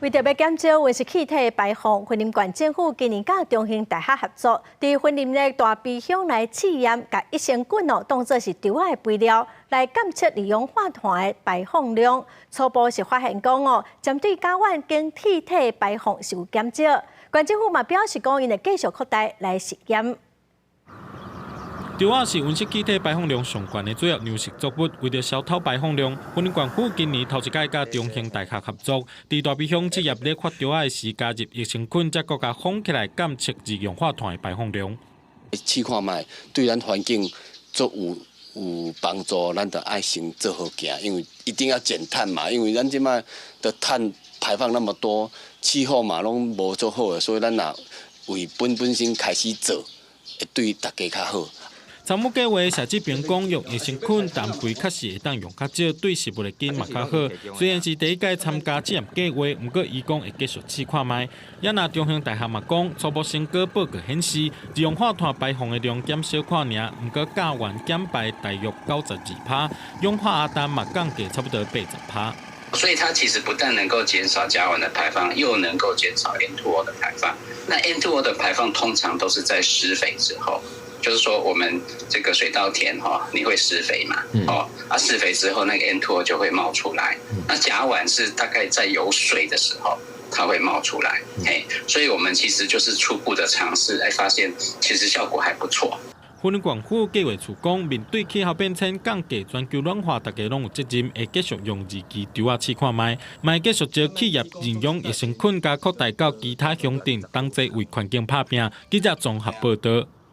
為著欲減少溫室氣體排放，雲林縣政府今年佮中興大學合作，佇雲林的大埤鄉來試驗，共益生菌哦當做是稻仔的肥料，來監測二氧化碳的排放量。初步是發現講哦，針對甲烷跟氣體排放是有減少。縣政府嘛表示講，𪜶會繼續擴大來實驗。稻仔是溫室氣體排放量上懸的主要糧食作物，為著消碳排放量，雲林縣府今年頭一擺佮中興大學合作，佇大埤鄉試驗咧發稻仔的時加入益生菌，才閣共封起來監測二氧化碳的排放量。試看覓對咱環境足有有幫助，咱就愛先做好行，因為一定要減碳嘛，因為咱這擺的碳排放那麼多，氣候嘛攏無足好的，所以咱若為本本身開始做，會對大家較好。參與計劃謝志平講，用益生菌氮肥確實會當用較少，對植物的根嘛較好。雖然是第一屆參加試驗計劃，毋過伊講會繼續試看覓。也若中興大學嘛講，初步成果報告顯示，二氧化碳排放的量減少看爾，毋過甲烷減排大約92%，氧化亞氮嘛降低差不多80%。所以它其實不但能夠減少甲烷的排放，又能夠減少 N2O 的排放。那 N2O 的排放通常都是在施肥之後。就是說，我們這個水稻田哈，你會施肥嘛？哦，啊，施肥之後，那個 N2O 就會冒出來。那甲烷是大概在有水的時候，它會冒出來。嘿，所以我們其實就是初步的嘗試，哎，發現其實效果還不錯。雲林縣府計劃處講，面對氣候變遷、降低全球暖化，大家攏有責任，會繼續用二期稻仔試看覓，嘛會繼續招企業認養益生菌，佮擴大到其他鄉鎮，同齊為環境拍拚。記者綜合報道。